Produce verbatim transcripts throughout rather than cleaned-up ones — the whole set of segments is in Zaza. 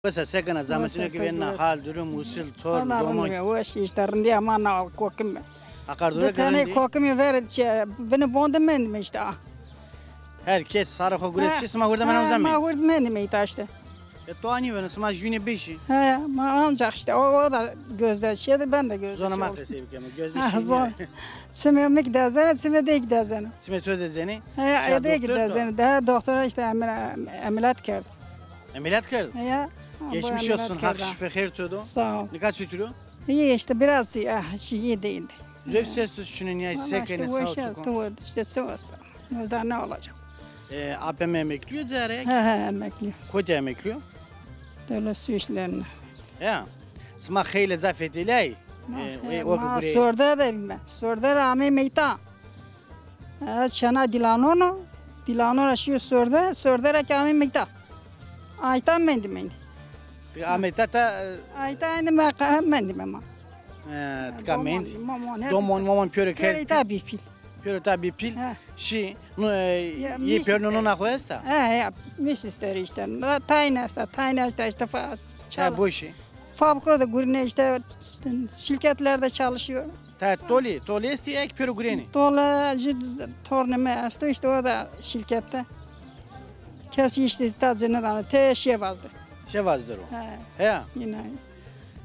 Wes a, se kena, zametîno kî vêna, hal, durum, usil, torn, domon? Weş, îşte rindîya ma na kokime. Aqar dore ke rindî? Di tenê kokimî ver, çi, binê bon de mendîme îşte. Her kes sarê xo gure şî, sima hurd mena uza mendî? Ma hurd mendîme îta îşte. E, to anî vêno, sima jûnê bêşî. He, ma ancak işte o, o da gözde şeydi, ben de gözde şey oldum. Zona ma qesey bikeme, gözde şey. Çimê mi kî dezenê, çimê dey kî dezenê. Çimê to dezenê? He, dey kî dezenê. Daha doktora işte emel-, ameliyat kerd. Ameliyat kerd? He. Geçmiş olsun, Hak şife xêr to do. Sağ ol. Nika çitur o? İyi işte, biraz iyi, ah, şey iyi değildi. Zöv ses tu şunu niye, se kenê, sağ ol, çok. İşte, işte, daha ne olacak? E, apê mi emeklî yo, carek? He, he, emeklî yo. Kotî emeklî yo? Döle su işlerine. Ya. Sima xeyle zaf fetelîyay. Ma sorde de bîme. Sorde ra amey meyta. Ez çena Dîlanon o. Dîlanon ra şîyo sorde. Sorde ra kî amey meyta. Ayta mendî mendî. Ti amey ta ta, e, ayta endî ma qara mendîme ma. E, tika mend. Domon, momon pêro kerd. Pêro ta bî pîl. Pêro ta bî pîl. Şî, no, e, yê pêro nona xo esta? He, ya, mis ister işte. Tayin esta, tayin esta işte. He, boşî. Fabrikada gurine işte, şirketlerde çalışıyor. Ta tolî, tolî estî, ek pêro gurenî? Tolî, jü tornê mi esto, işte o da şirkette. Kes işte ta cenedana, te şevazde. Şevazde ro. He. He. Yine.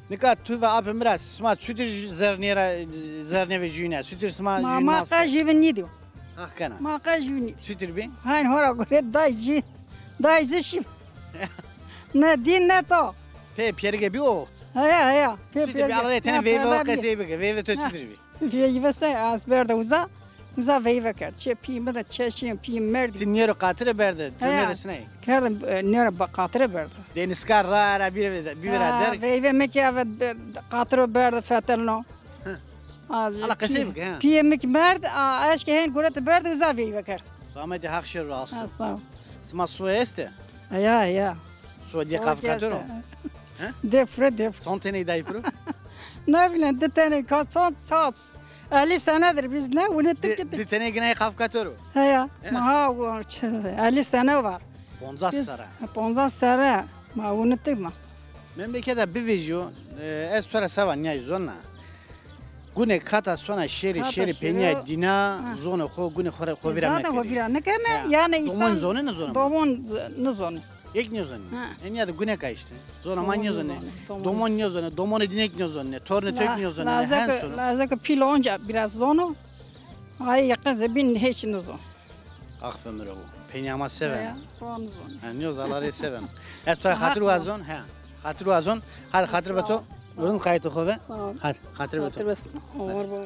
Nika tu ve apê mi ra sima çutir zernê ra, zernê ve jüyne? Çutir sima jüyne? Ma qe jüvin nîdîyo. Haq kena. Ma qe jüvin. Çutir bî? Hayn hora gore day jü, day jü şî. Ne din ne to. Pê pêrige bî o. Heya, heya. Pê pêrige. Çutir bî, ala tenê veyve o qesey bike. Veyve to çutir bî? Veyve se az berde uza. Uza veyve kerd. Çê pîyê mi de çeşî, pîyê merdî. Ti nêro qatire berde, tu nêresnay? Kerdim, e, nêro ba-, qatire berde. Denizkar ra era bî ra, bî ra derg. Veyve mi kî eve, e, qatiro berde fetelno. Ala qesey bike, ha. Pîyê mi kî merd, a, eşke hên gurete berde uza veyve kerd. Rahmetî Haq şêro rast o. Ha, sağ ol. Sima soy este? Ya, ya. Soy dê qafika to ro? He? Dê piro, dê piro. Çond teney day piro? Ne bileyim, di teney ka, çond ças. Elli senedir biz ne unuttuk ki. Di teney ginay qafika to ro? He ya. Ma ha, o, elli sene var. Poncas serre. Poncas serre. Ma unuttuk ma. Memleketa bivejîyo, e, ez to ra seba nîyay zona. Gunê kata sona şêrî, şêrî peynîya dîna, zonê xo, gunê xo ra xo vîra mekerdî. Zaten xo vîra nikeme, yanî însan. Domon zonê, nizonê? Domon nizonê. Yek nêzonê. Ha. E, nîya de guneka îşte. Zona ma nêzonê. Domon nêzonê. Domonê dînek nêzonê. Tornê to kî nêzonê. Lazeke, lazeke pîl onca biraz zono. Ay yakın zebin hiç nêzon. Axfe mi ro. Peynîya ma seven. Ya, to nêzon. Ha, nîyo zalarê seven. Ez to ra xatir wazon. Ha. Xatir wazon. Hadi xatir ve to. Rind qaytê xo ve. Sağ ol. Hadi xatir ve to. Xatir ve. Olur bu.